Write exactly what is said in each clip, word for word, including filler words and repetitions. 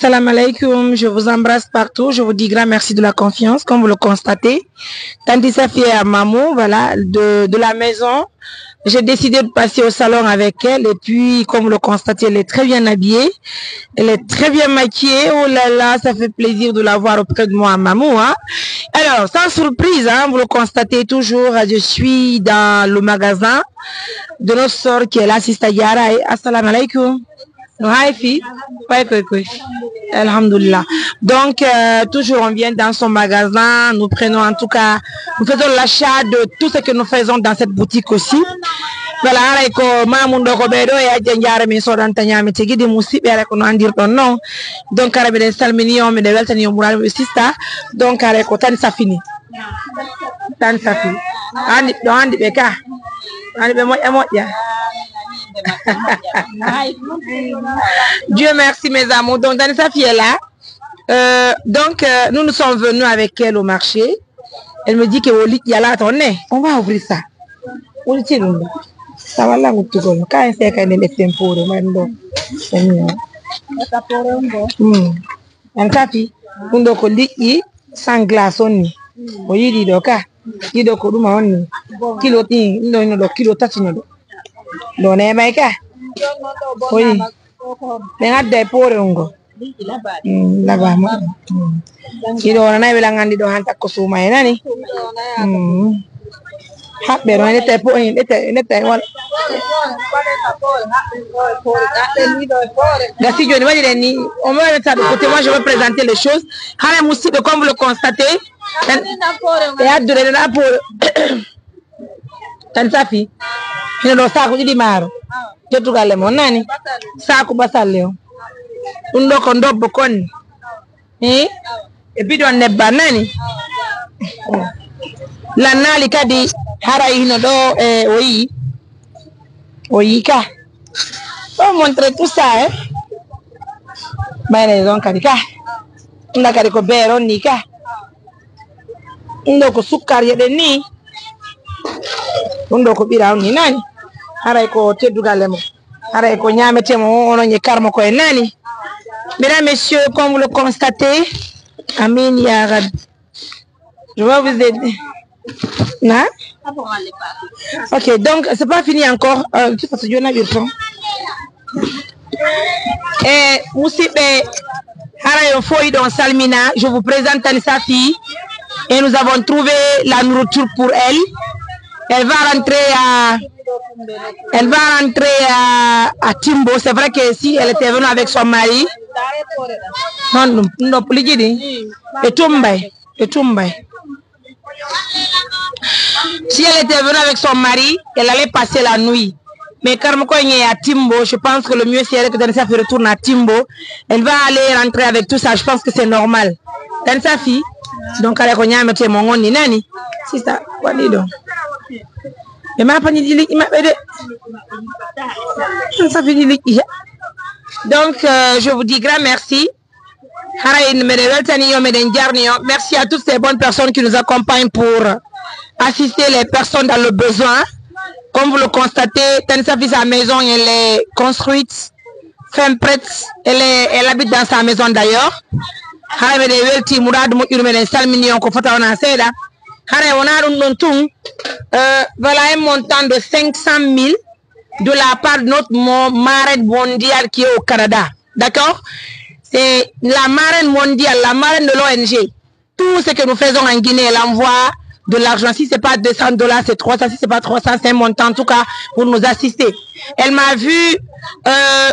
Salam alaikum, je vous embrasse partout. Je vous dis grand merci de la confiance. Comme vous le constatez, Tanti Safi est à Mamou, voilà, de, de la maison. J'ai décidé de passer au salon avec elle. Et puis, comme vous le constatez, elle est très bien habillée. Elle est très bien maquillée. Oh là là, ça fait plaisir de la voir auprès de moi à Mamou, hein. Alors, sans surprise, hein, vous le constatez toujours, je suis dans le magasin de notre sœur qui est là, Sista Diarra. Et assalamu alaikum. No hay fi? Koy, koy, koy. Alhamdulillah. Donc, euh, toujours, on vient dans son magasin. Nous prenons, en tout cas, nous faisons l'achat de tout ce que nous faisons dans cette boutique aussi. Voilà, haray ko mamun ɗo ko ɓee ɗo e ajja jaara min sodanta ñaame tigi ɗi musiɓɓe, haray ko no andirɗon non. Donc, haray miɗen salmini on, miɗen weltani on, muraɗo e sista. Donc, haray ko Tanti Safi ni. Tanti Safi. Andi, ɗo andi ɓe ka. Andi ɓe moƴƴa moƴƴa. Dieu merci, mes amours. Donc, Tanti Safi est là. Euh, donc, euh, nous nous sommes venus avec elle au marché. Elle me dit que o liƴƴi alaa toon ne. On va ouvrir ça. Woni ci ɗum ɗo. Sa walla guttugol. Ka en seeka nden etten poore, ma ɗum ɗo. Hmm. Tanti Safi. Ɗum ɗo ko liƴƴi sans glace on ni. O yiɗi ɗo ka. Ɗiɗo ko ɗuma on ni. Kilo ɗin, ɗum ɗo hino ɗo kilo tati no ɗo. Ɗo neemay ka. Oyi. Ɓen adda e poore on go. Mm, labama. Mm. Ɗiɗo wona nayi welan anndi ɗo han takko suuma e nani. Mm. Haɓɓe ɗo, netta e po-, netta, netta e wal. Gasi jooni waɗiren ni, on va mettre ça de côté. Moi, je vais présenter les choses. Hara musidɓe, comme vous le constatez, en, e addude ɗo ɗa poore. Tanti Safi, hino ɗo saaku ɗiɗi maaro. Teddungal e mon nani? Saaku basalle on. Ɗum ɗo ko ndobbo konni. Hii? E bidon nebban nani? Lannaali kadi haray hino ɗo e o yii. O yii ka. Ɗo montre tout ça, eh? Mayonnaise on kadi ka. Ɗum ɗa kadi ko beer on ni ka. Ɗum ɗo ko sukkar yeɗen ni. Ɗum ɗo ko ɓira on ni nani. Haray ko teddungal e mo. Haray ko ñaametee mo on, onon e karmo ko e nani. Mesdames, messieurs, comme vous le constatez, Amin Ya Rabbi. Je vais vous aider. Hein? Ok, donc c'est pas fini encore. Euh, de toute façon, Dieu n'a eu le temps. E musidɓe, haray on fof hiɗon salmina. Je vous présente Tanti Safi. Et nous avons trouvé la nourriture pour elle. Elle va rentrer à, elle va rentrer à, à Timbo. C'est vrai que si elle était venue avec son mari, non, non, non, ɓe tumbay, ɓe tumbay. Si elle était venue avec son mari, elle allait passer la nuit. Mais comme quand elle est à Timbo, je pense que le mieux serait que Tanti Safi retourne à Timbo. Elle va aller rentrer avec tout ça. Je pense que c'est normal. Tanti Safi, donc, haray ko ñaametee mo on ni nani. Sista, waɗi ɗo. E ma pañi ɗi liƴƴi maɓɓe de. Tanti Safi ɗi liƴƴi he. Donc, euh, je vous dis grand merci. Haray meɗen weltani on, meɗen jarni on. Merci à toutes ces bonnes personnes qui nous accompagnent pour assister les personnes dans le besoin. Comme vous le constatez, Tanti Safi, sa maison, elle est construite, fin prête. Elle est, elle habite dans sa maison d'ailleurs. Haray meɗen welti, muraadu moƴƴuru, meɗen salmini on ko fota wona seeɗa. Haray wona ɗum ɗon tun. Euh, voilà un montant de cinq cent mille de la part de notre mo-, marraine mondiale qui est au Canada. D'accord? C'est la marraine mondiale, la marraine de l'O N G. Tout ce que nous faisons en Guinée, elle envoie de l'argent. Si c'est pas deux cents dollars, c'est trois cents. Si c'est pas trois cents, c'est un montant, en tout cas, pour nous assister. Elle m'a vu, euh,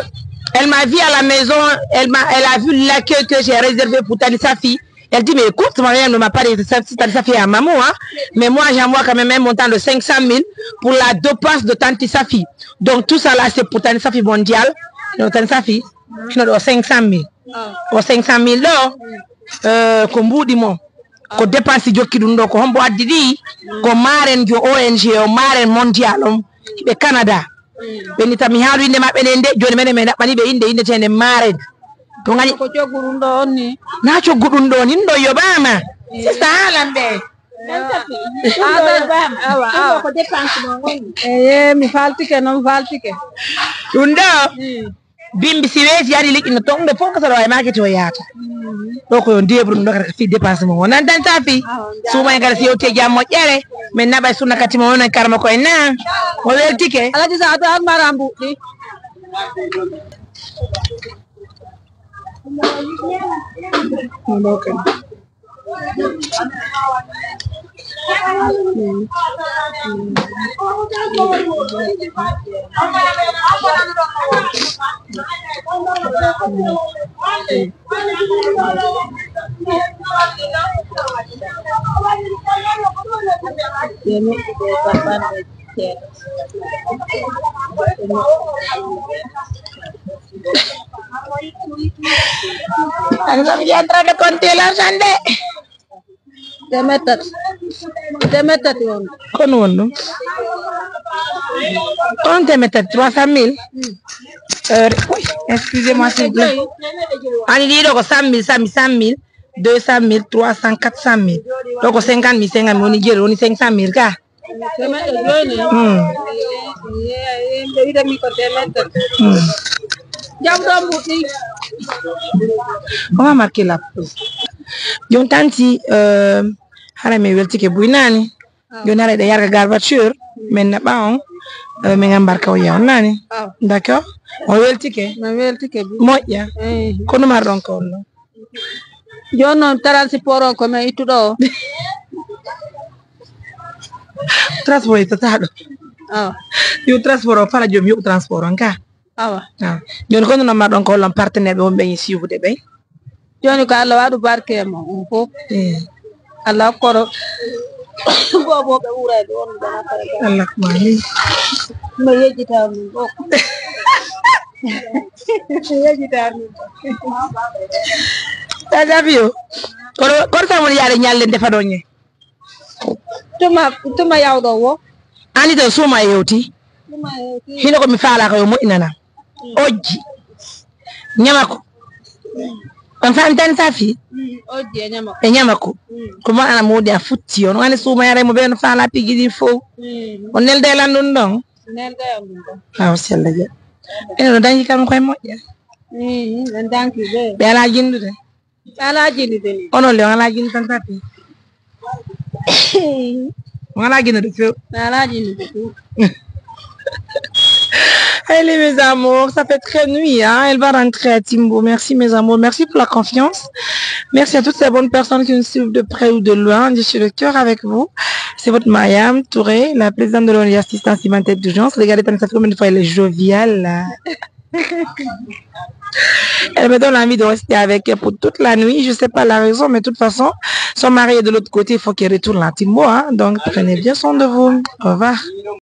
elle m'a vu à la maison, elle m'a, elle a vu l'accueil que j'ai réservé pour Tanti Safi. Elle dit, mais écoute, moi-même, on m'a pas réservé ça, Tanti Safi à maman, hein. Mais moi, j'envoie quand même un montant de cinq cent mille pour la dépense de Tanti Safi. Donc, tout ça là, c'est pour Tanti Safi mondial. Donc, Tanti Safi, je dois cinq cent mille. O cinq cent mille ɗo, eh, ko mbuuɗi mo. Ko dépense jokki ɗum ɗo, ko hombo addi ɗi? Ko maaren jo O N G o, maaren mondial on, ɓe Canada. Ɓe ni tan mi haalu innde maɓɓe nden de, jooni menen min ɗaɓɓani ɓe innde, innde teende maaren. To ngani? Ko coggu ɗum ɗo on ni? Na coggu ɗum ɗo ni, ɗum ɗo yoɓaama. Sista haalan ɓe. Ɗum ɗo yoɓaama. Awa, awa. Ɗum ɗo ko dépense mon on ni. Eye, mi faltike non, faltike. Ɗum ɗo? Mm. Bimbi si weeti, yaadi liƴƴi no toon, ɗo fof ko so ɗo wawi maakiti o yaata. Ɗo ko yo ndebru ɗum ɗo kadi ko fii dépense mum. Wonani tan sa fii. Suuma en kadi si yewti e jam moƴƴere, min naɓa e sunna kadi mo wonen karma koye na. O weltike. Alhaji Sa to an mara mbuɗɗi. An kam, je en train de compter l'argent de. Teemeɗɗe tati. Teemeɗɗe tati won. Kono won ɗum? Kono teemeɗɗe tati, trois cent mille? Euh, oui, excusez-moi, s'il vous plaît. Ani ɗiɗo ko cent mille, cent mille, cent mille, deux cent mille, trois cent, quatre cent mille. Ɗo ko cinquante mille, cinquante mille, woni jeru, woni cinq cent mille ka. Teemeɗɗe joyi ni. Hmm. Ye, ye, ye, ɓe wiɗa mi ko teemeɗɗe. Hmm. Jam ɗo mbuɗɗi. On va marquer la pause. Jooni tanti, euh, hara mi weltike buy naani. Ah. Jooni hara eɗen yarga gar voiture, min naɓa on, euh, min embarka on yaha on naani. Ah. D'accord? On weltike? Mi weltike bi. Moƴƴa. Eh. Kono marɗon ko on ɗon? Jooni noon, transport o ko men ittuɗo o. Transport ittata ɗo. Awa. Yo transport o fala joom yoɓu transport on ka. Awa. Awa. Jooni ko non marɗon ko hollon partenaire ɓe wonɓe e suivre ɓe? Jooni ko Allah waɗu barke e mon on fof. Eh. Allah hokkoro. Bobo ɓe wuura e ɓe wonɓe ɗon. Allah ko ma ni. Mi yejjita min ɗo. Mi yejjita min ɗo. Tata Fiyo. Kono, kono sa woni yaade ñalle ndefa ɗon ñe? Tuma, tuma yawɗo wo. Ani to suuma e yewti. Tuma yewti. Hino ko mi faala ko yo moƴƴinana. Mm. Ojji. Ñamako. On faami tan sa fii? Mm, ojji e ñamako. E ñamako. Mm. Ko mo ana moodi a futti on. Wani suuma yare mo ɓe no faala pigi ɗi fow. Mm. On nelde e lan ɗum ɗon? Nelde e lan ɗum ɗon. Aw, sella je. Ene no dañi kan koye moƴƴa. Mm, en danki ɓe. Ɓe alaa jinndude. Alaa jinndude ni. Onon le, on alaa jinndude tan tapi. On alaa jinndude few. Alaa jinndude few. Allez, mes amours, ça fait très nuit, hein. Elle va rentrer à Timbo. Merci, mes amours. Merci pour la confiance. Merci à toutes ces bonnes personnes qui nous suivent de près ou de loin. Je suis le cœur avec vous. C'est votre Mariam Touré, la présidente de l'O N G Assistance Humanitaire d'Urgence. Regardez, ça fait combien de fois elle est joviale, là. Elle me donne envie de rester avec elle pour toute la nuit. Je sais pas la raison, mais de toute façon, son mari est de l'autre côté. Il faut qu'il retourne à Timbo, hein. Donc, prenez bien soin de vous. Au revoir.